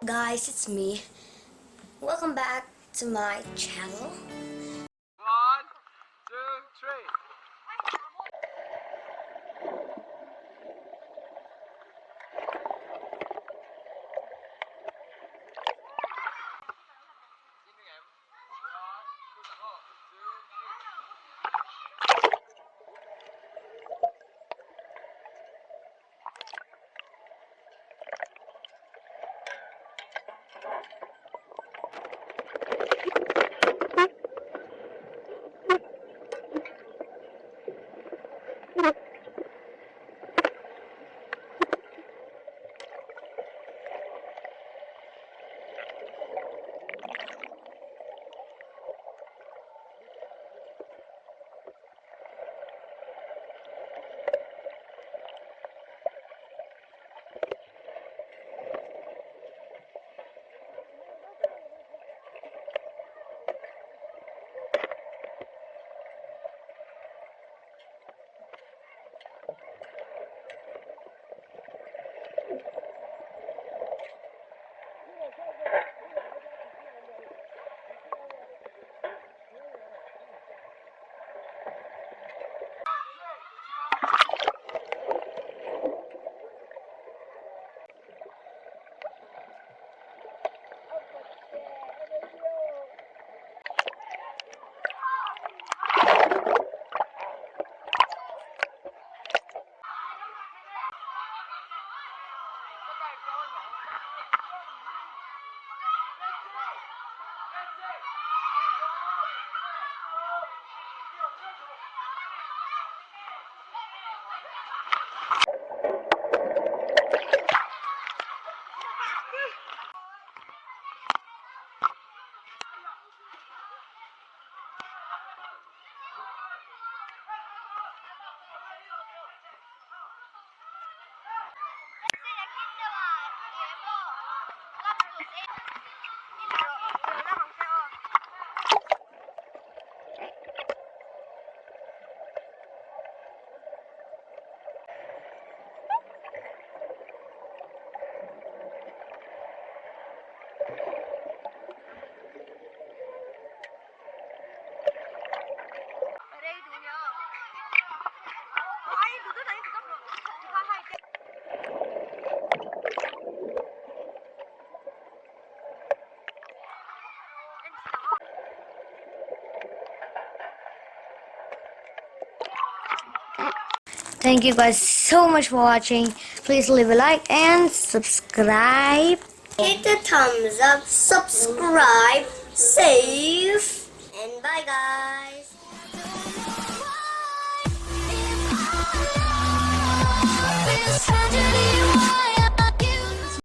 Guys it's me welcome back to my channel. One, two, three. Thank you guys so much for watching. Please leave a like and subscribe. Hit the thumbs up, subscribe, save, and bye guys. Tragedy.